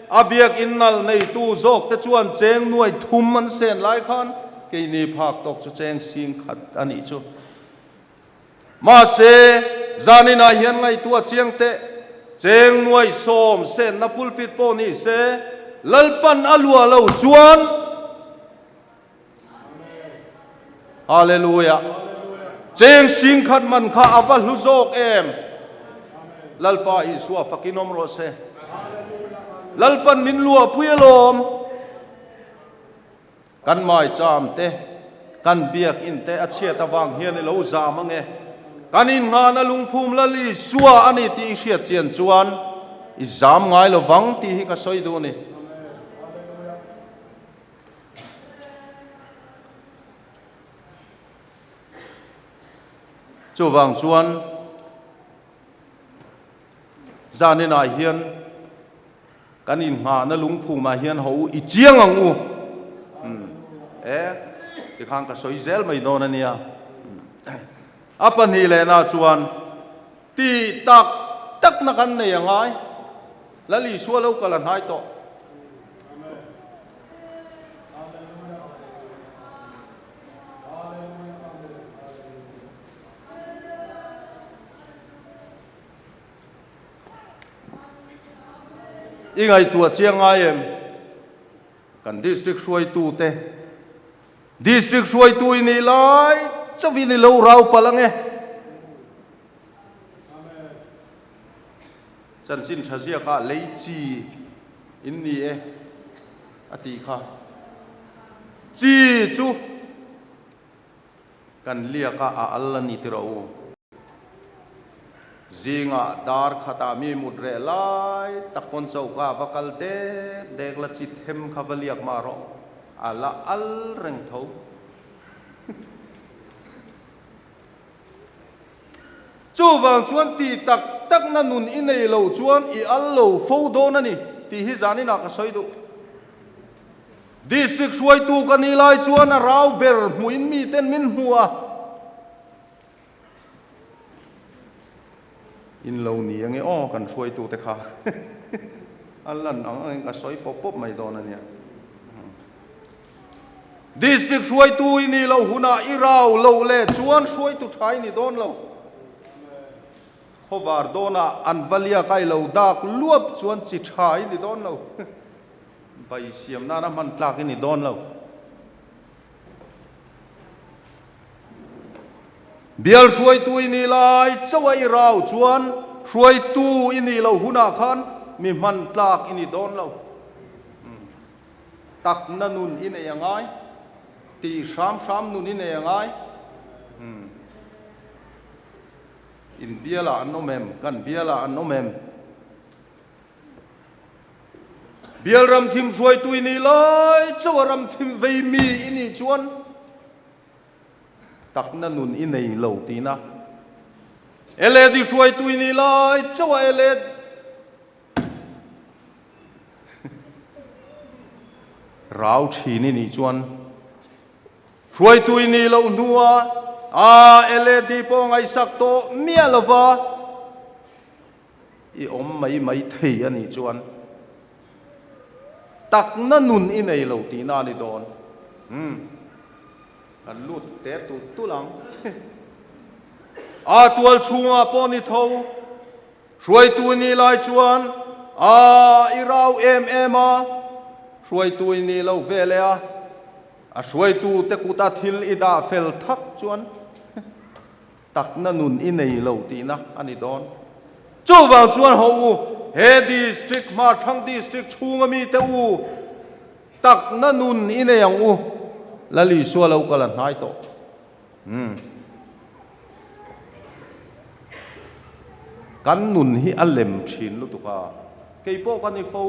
a biakinn nalh neitu zawk te chuan cheng nuai thum an sen lai khan keini phak tawk chu cheng sing khat a nih chu. Mahse, zaninah hian ngaihtuah chiang teh, cheng nuai sawm senna pulpit pawh ni se, Lalpan a luah lo chuan, Hallelujah. Cheng sing khat man kha a va hlu zawk em? Lalpa Isua fakin awm rawh se. Lalpan min luahpui alawm. Kan maicham te, kan biakin te a chhiat avang hian i lo zam ange. Kan inngahna lungphum Lal Isua a ni tih i hriat chian chuan i zam ngai lovang tih hi ka sawi duh a ni. Chuvang chuan zaninah hian kan inngahna lungphumah hian ho u i chiang ang u. E, tikhan ka sawi zel mai dawn a nia. A pahnih lehna chuan ti tak takna kan nei a ngai. Lal Isua lo kal a hnai tawh. I ngaihtuah chiang ngai em? Kan district hruaitute, district hruaitu i nih lai chauhin i lo rau palh ange. Chanchin tha ziakah lei chi in ni e a tih kha. Chi chu kan liak a, a al a ni ti rawh u. Zingah dar khatah mi mut reh lai tak pawn choka va kal dek dek la chi them kha va liak mah rawh, a la al reng tho. Chuvang chuan ti tak takna nun i nei lo chuan i al lo fo dawn a ni tih hi zaninah ka sawi duh. District hruaitu ka nih lai chuan a rau ber hmuhin miten min hmu a. In lo ni ange aw kan hruaitute kha an lan ang angin ka sawi pawp pawp mai dawn a nia. District hruaitu i nih loh hunah i rau loh leh chuan hruaitu tha i ni dawn lo. Khawvar dawnah an va liak a i lo dak luap chuan chi tha i ni dawn lo. Bai siam nana hman tlak i ni dawn lo. Bial hruaitu i nih lai chauh a i rau chuan hruaitu i nih loh hunah khan mi hman tlak i ni dawn lo. Takna nun i nei a ngai, tih hram hram nun i nei a ngai. Umm. In bialah an awm em? Kan bialah an awm em? Bial ram thim hruaitu i nih lai chauh a ram thim vei mi i nih chuan takna nun i nei lo tihna. LAD hruaitu i nih lai chauh a LAD Rau thin i nih chuan hruaitu i nih loh hnua a LAD pawh ngaihsak tawh miah lova i awm mai mai thei a nih chuan takna nun i nei lo tihna a ni dawn. Umm. Kan lut te tulh tulh ang. A tual chhungah pawh ni tho. Hruaitu i nih lai chuan a i rau em em a, hruaitu i nih loh ve leh a, a hruaitu te kuta thil i dah fel thak chuan takna nun i nei lo tihna a ni dawn. Chuvang chuan ho u, he district, Hmarthlang district chhunga mite u, takna nun i nei ang u, Lal Isua lo kal a hnai tawh. Umm. Kan nun hi a lem thin lutuk a, kei pawh ka ni fo.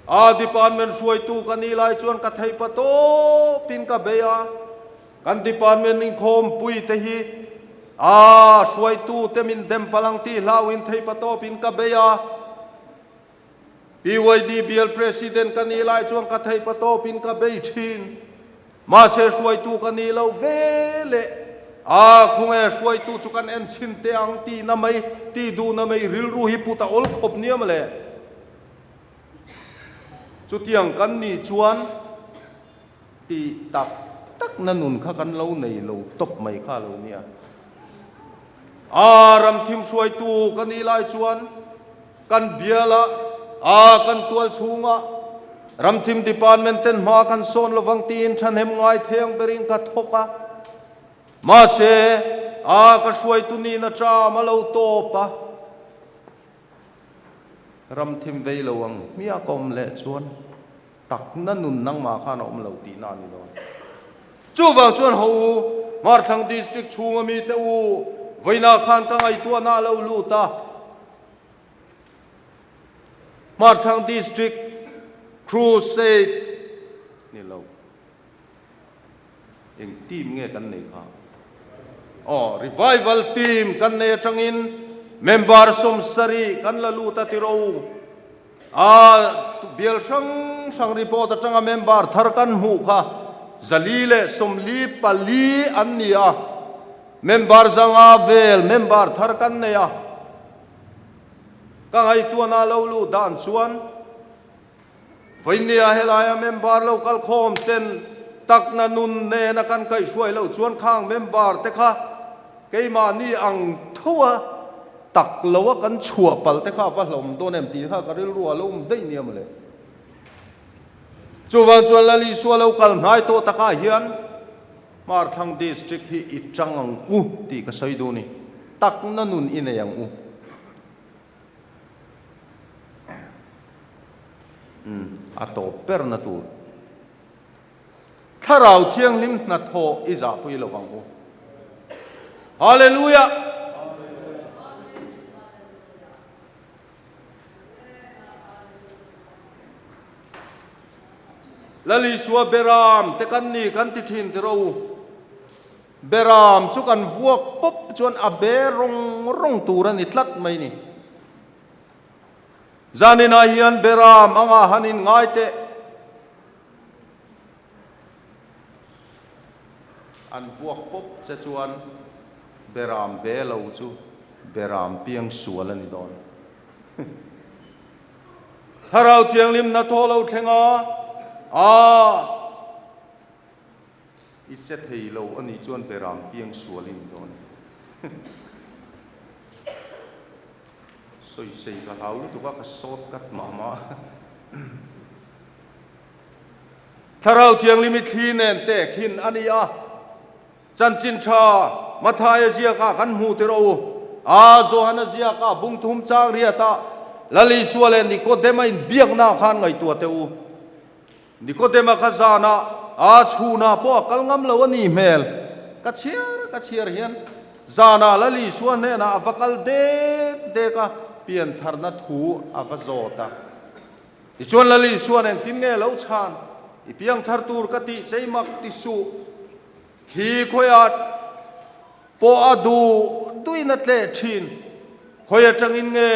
A department hruaitu ka nih lai chuan ka thei pa tawpin ka bei a, kan department inkhawmpui te hi a hruaitu te min dem palang tih hlauhin thei pa tawpin ka bei a. PYD bial President ka nih lai chuan ka theih patawpin ka bei thin. Mahse hruaitu ka nih loh ve leh a khawnge hruaitu chu kan en chhin teh ang tihna mai, tih duhna mai rilru hi put a awl khawp nia mawle. Chutiang kan nih chuan tih tak takna nun kha kan lo nei lo tawp mai kha lo nia. A ramthim hruaitu ka nih lai chuan Kan bial a, a kan tual chhunga Ramthim Department ten hma kan sawn lovang tiin thahnem ngai theng berin ka thawk a. Mahse, a ka hruaitu nin a ṭam a lo tawp a. Ramthim vei lo ang hmiah ka awm leh chuan takna nun nangmah khan a awm lo tihna a ni dawn. Chuvang chuan ho u, Hmarthlang District chhunga mite u, vawiinah khan ka ngaihtuahna a lo lut a. Hmarthlang District Crusade ni lo. Eng team nge kan nei kha? Aw, Revival team kan nei atangin member 70 kan la lut a ti ro. A bial hrang hrang report atanga member thar kan hmuh kha 444 an ni a. Member 500 vel member thar kan nei a. Ka ngaihtuahna lo luh dan chuan vawinia helaia member lo kal khawm ten takna nun nena kan kaihhruai loh chuan khang member te kha keimahni ang tho a tak lo a kan chhuah palh te kha a va hlawm dawn em tih kha ka rilru a lo awm daih nia mawle. Chuvang chuan Lal Isua lo kal hnai tawh takah hian Hmarthlang District hi i chang ang u tih ka sawi duh ni. Takna nun i nei ang u. Umm, a tawp berna tur. Thlarau Thianghlim hnathawh i zahpui lo ang u. Hallelujah! Lal Isua Beram te kan ni kan ti thin tiraw u. Beram chu kan vuak pawp chuan a be rawng rawng tur a ni tlat mai ni. Zaninah hian Beram anga han in ngai teh. An vuak pawp che chuan Beram be lo chu Beram piang sual a ni dawn. Thlarau Thianghlim hnathawh lo thleng a, a i che thei lo a nih chuan Beram piang sual i ni dawn. Sawisei ka hlau lutuk a, ka sawt kat mah mah. Thlarau Thianghlim i thli nen tek hin a ni a, Chanchin tha Mathaia ziakah kan hmuh tir u. A Johana ziakah bung thum chang riatah Lal Isua leh Nikodema inbiaknaah khan ngaihtuah teh u. Nikodema kha zanah a chhunah pawh a kal ngam lo a nih hmel. Ka chhiar ka chhiar hian zanah Lal Isua hnenah a va kal dek dek a, piantharna thu a va zawt a. Tichuan Lal Isua'n engtin nge lo chhan? I piangthar tur ka tih chei mak ti suh. Thli khawiah pawh a duh duhin a tleh thin. Khawi atangin nge?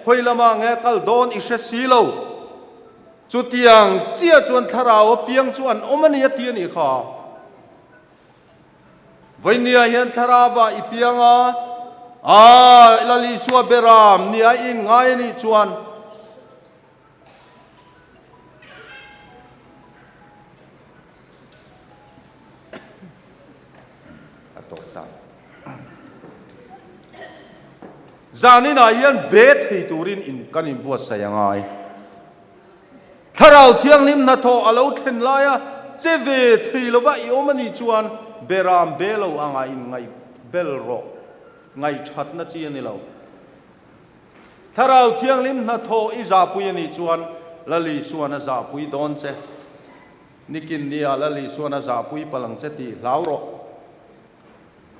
Khawi lamah nge a kal dawn i hre si lo. Chutiang chiah chuan thlarau a piang chu an awm a ni a ti a nih kha. Vawinia hian thlarauah i piang a, aa Lal Isua beram nia i inngai a nih chuan, A tawp ta. Zaninah hian be thei turin in kan inbuatsaih a ngai. Thlarau Thianghlim hnathawh a lo thlen laia che ve thei lova i awm a nih chuan beram be lo anga inngaih bel rawh. Ngaihthatna chi a ni lo. Thlarau Thianghlim hnathawh i zahpui a nih chuan Lal Isuan a zahpui dawn che. Nikin nia Lal Isuan a zahpui palh ang che tih hlau rawh.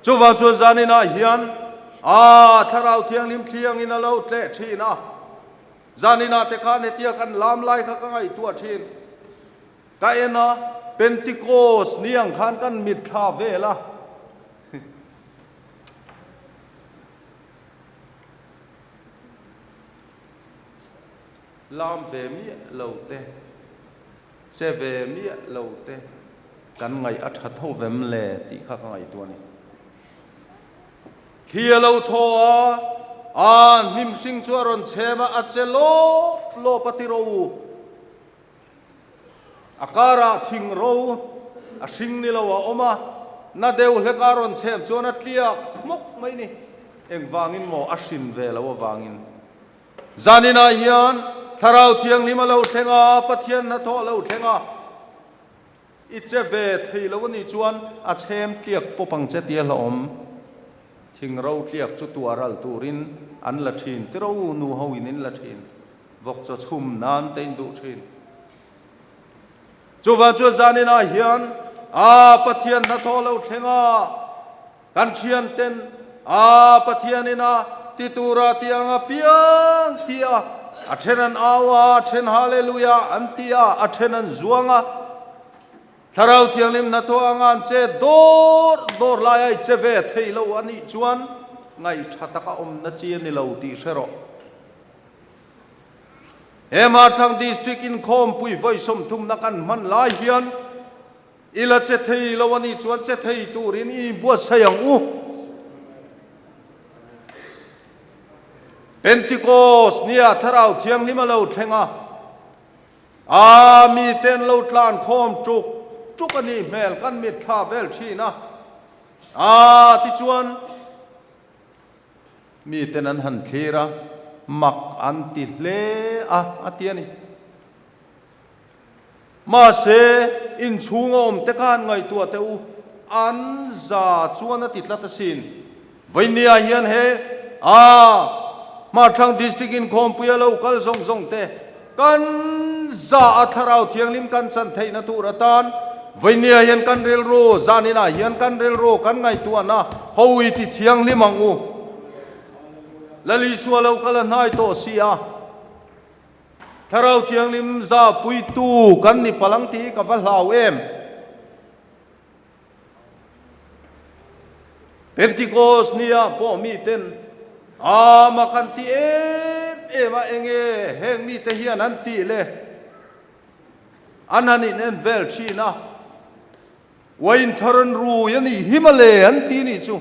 Chuvang chuan zaninah hian a Thlarau Thianghlim thliangin a lo tleh thin a. Zaninah te khan hetia kan lam lai kha ka ngaihtuah thin. Ka en a, Pentecost ni ang khan kan mitthla vel a. Lam ve miah lo te, che ve miah lo te kan ngaih a tha tho vem le tih kha ka ngaihtuah a ni. Thli a lo thaw a, a hnim hring chu a rawn chhem a, a che lawp lawp a ti ro u. A karah thing ro a hring ni lo a awm a, na deuh hlek a rawn chhem chuan a tliak hmawk mai ni. Engvangin maw a hrin ve lo avangin. Zaninah hian Thlarau Thianghlim a lo thleng a, Pathian hnathawh a lo thleng a, i che ve thei lo a nih chuan a chhem tliak pawp ang che tia hlauhawm. Thing ro tliak chu tuah ral turin an la thin, tiro nu ho in in la thin. Vawk chaw chhum nan te in duh thin. Chuvang chuan zaninah hian a Pathian hnathawh lo thleng a, kan thian ten a Pathian in a ti tura ti ang a piang ti a, a then an au a, a then Hallelujah an ti a, a then an zuang a, Thlarau Thianghlim hnathawh anga an che dawr dawr lai a i che ve thei lo a nih chuan ngaihṭha taka awmna chi a ni lo tih hre rawh. He Hmarthlang District inkhawmpui vawi 30 na kan hman lai hian i la che thei lo a nih chuan che thei turin i inbuatsaih ang u. Pentecost nia Thlarau Thianghlim a lo thleng a, a mite an lo tlan khawm tuk tuk a nih hmel kan mitthla vel thin a, a tichuan, Miten an han thlir a, mak an ti hle a, a ti a ni. Mahse, inchhung a awmte kha han ngaihtuah teh u, an za chuan a ti tlat asin. Vawinia hian he a Hmarthlang District inkhawmpui a lo kal zawng zawng te, Kan za a Thlarau Thianghlim kan chan theihna tur atan vawinia hian kan rilru, zaninah hian kan rilru kan ngaihtuahna ho i ti thianghlim ang u. Lal Isua lo kal a hnai tawh si a, Thlarau Thianghlim za puitu kan ni palh ang tih hi ka va hlau em. Pentecost nia pawh miten ama kan ti em em a, enge heng mite hian an tih le? An han in en vel thin a, Uain thar an rui a nih hi mawle an ti nih chu.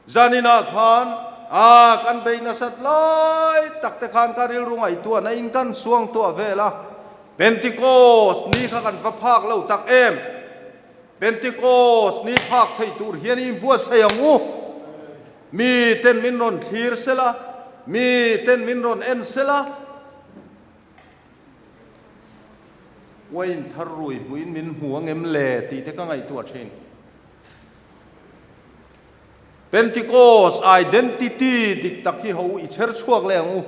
Zaninah khan a kan bei nasat lai tak te khan ka rilru ngaihtuahna in kan suang tuah vel a, Pentecost ni kha kan va phak lo tak em? Pentecost ni phak thei tur hian i inbuatsaih ang u. Mi ten min rawn thlir sela, mi ten min rawn en sela, Uain thar rui hmuhin min hmu angem le tih te ka ngaihtuah thin. Pentecost identity dik tak hi ho i chher chhuak leh ang u.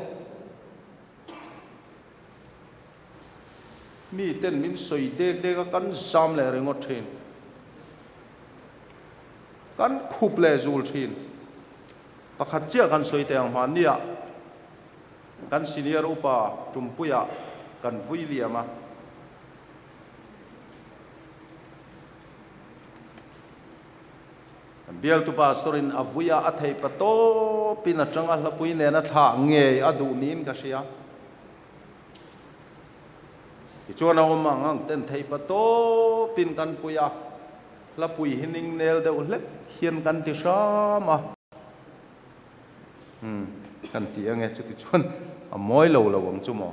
Mi ten min sawi dek dek a kan zam leh ringawt thin. Kan khup leh zul thin. Pakhat chiah kan sawi teh ang hmanni ah kan senior upa Tumpuia kan vui liam a. Kan Bialtu pastor in a vui a, a theih pa tawp in atang a hlapui nen a thlah ngei a duh niin ka hria. Tichuan a awm ang ang ten theih pa tawp in kan pui a, hlapui hi ning nel deuh hlek hian kan ti hram a. Umm kan ti ange chuti chuan a mawi lo lo ang chu maw.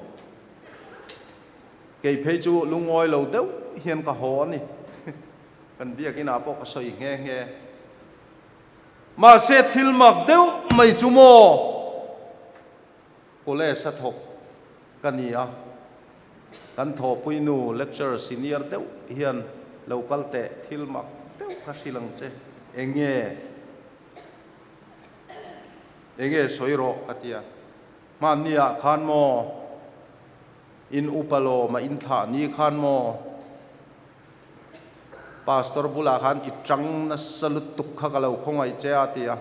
Kei phei chu lungawi lo deuh hian ka haw a ni. Kan biakinah pawh ka sawi nghe nghe. Mahse thil mak deuh mai chu maw college a thawk ka ni a, kan thawhpui nu lecturer senior deuh hian lo kal teh thil mak deuh ka hrilh ang che, enge enge sawi rawh ka ti a, hmanni ah khan maw in upa lawm a inthlah ni khan maw Pastor bulah khan i tang nasa lutuk kha ka lo khawngaih che a ti a,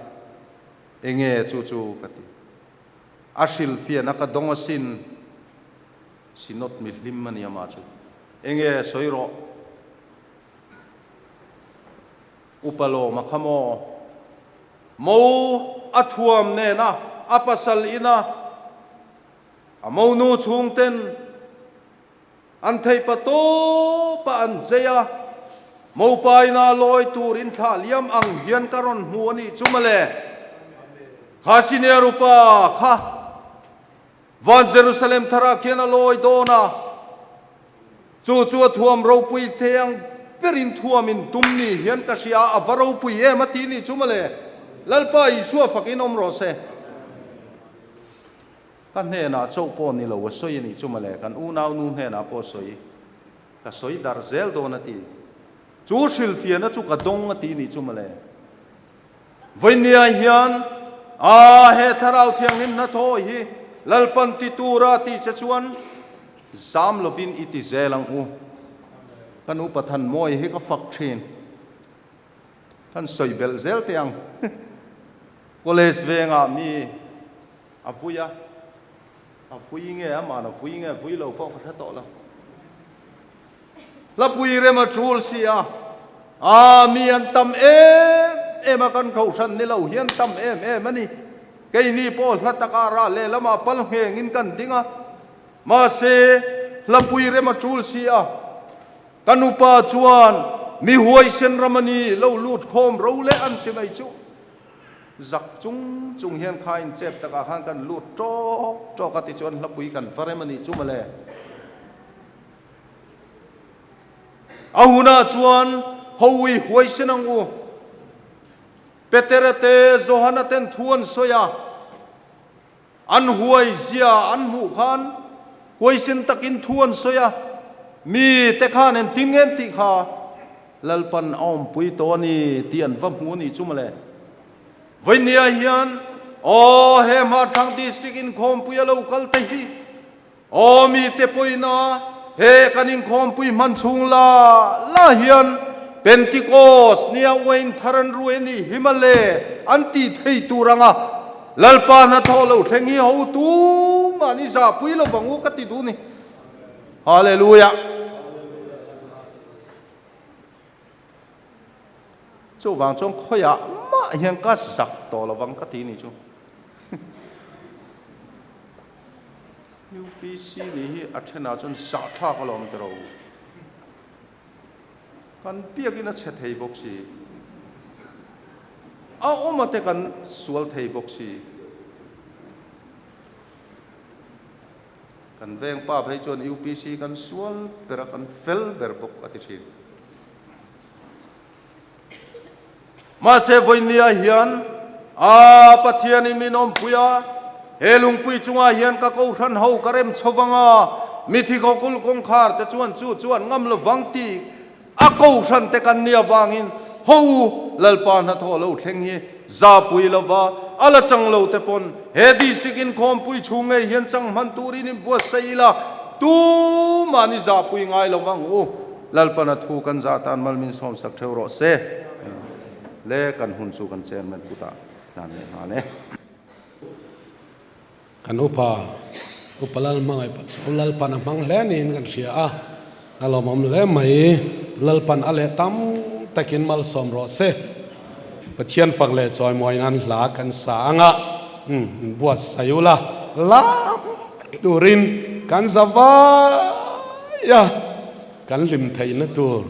enge chu chu ka ti. A hrilhfiahna ka dawng asin, Synod mi hlim a ni amah chu. Enge sawi rawh, Upa Lawma kha maw? Mo a thuam nena a pasal ina a monu chhungten An theih pa tawp a an zei a, Mopaina lawi tur in thlah liam ang hian ka rawn hmu a nih chu mawle. Kha senior upa kha van Jerusalem tharah khian a lawi dawn a, chu chu a thuam ropui thei ang berin thuam in tum ni hian ka hria a, a va ropui em a ti nih chu mawle. Lalpa Isua fakin awm rawh se. Ka hnenah chauh pawh ni lo a sawi a nih chu mawle, kan unau nu hnenah pawh a sawi. Ka sawi darh zel dawn a ti. Chu hrilhfiahna chu ka dawng a ti nih chu mawle. Vawinia hian a he Thlarau Thianghlim hnathawh hi Lalpan ti tura tih che chuan zam lovin i ti zel ang u. Ka nu Pathan mawi hi ka fak thin. Kan sawi belh zel teh ang. College vengah mi A vui a, a vui nge ama'n a vui nge vui lo pawh ka hre tawh lo. Hlapui rem a tul si a, aa mi an tam em em a kan kohhran ni lo hian tam em em a ni. Keini pawh hla takah rah lehlamah pal nghengin kan ding a, mahse hlapui rem a tul si a, ka nupa chuan mi huaisen ram a ni lo lut khawm ro leh an ti mai chu. Zak chung chung hian kha in chep takah khan kan lut tawk tawk a tichuan hlapui kan va rem a nih chu mawle. A hunah chuan Houi huaisen ang u. Petera te Johana ten thu an sawi a, an huai zia an hmuh khan huaisen takin thu an sawi a, mi te khan engtin nge an tih kha Lalpan a awmpui tawh a ni tih an va hmu a nih chu mawle. Vawinia hian aw he Hmarthlang District inkhawmpui a lo kal te hi aw mite pawina he kan inkhawmpui hman chhung la la hian Pentecost nia uain thar an ruai a nih hi mawle an tih thei tur anga Lalpa hnathawh lo thleng hi hotu mahni zahpui lovang u ka ti duh ni. Hallelujah. Chuvang chuan khawiah mah hian ka zak tawh lovang ka ti ni chu. UPC nih hi a thenah chuan zahthlak alawm ti rawh u. Kan biakin a chhe thei bawk si. A awm ate kan sual thei bawk si. Kan veng pa phei chuan UPC kan sual ber a, kan fel ber bawk a ti thin. Mahse vawinia hian a Pathianin min awmpui a, he lungpui chungah hian ka kohhran ho ka rem chho vang a, mithi khawkul kawngkhar te chuan chu chuan ngam lovang tih a kohhran te kan nia vangin ho Lalpa hnathawh lo thleng hi zapui lova a la chang lo te pawn he district inkhawmpui chhung ngei hian chang hman turin inbuatsaih ila tumah ni zapui ngai lo vang u. Lalpana thu kan zah tan mal min sawmsak theuh rawh se. Le kan hun chu kan chairman kutah hlan leh nghal e. Kan upa, Upa Lalhmangaih pawh chu Lalpan a hmang hle niin kan hria a, a lawmawm hle mai. Lalpan a leh tam takin malsawm rawh se. Pathian fak leh chawimawi nan hla kan sa ang a, umm inbuatsaih ula lam turin kan za vai a, kan hlim theihna tur.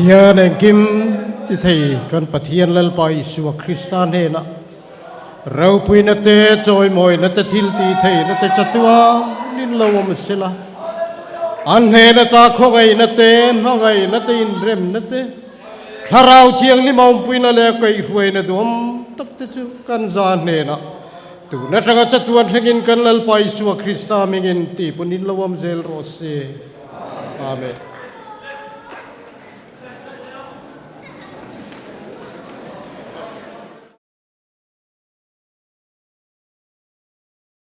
Pathian engkim ti thei kan Pathian Lalpa Isua Krista hnenah ropuina te, chawimawina te, thil ti theihna te chatuanin lo awm sela. An hnen ata khawngaihna te, hmangaihna te, inremna te, Thlarau Thianghlim awmpuina leh kaihhruaina duhawm tak te chu kan za hnenah tun atanga chatuan thlengin kan Lalpa Isua Krista hmingin tih pawhin lo awm zel rawh se. Amen.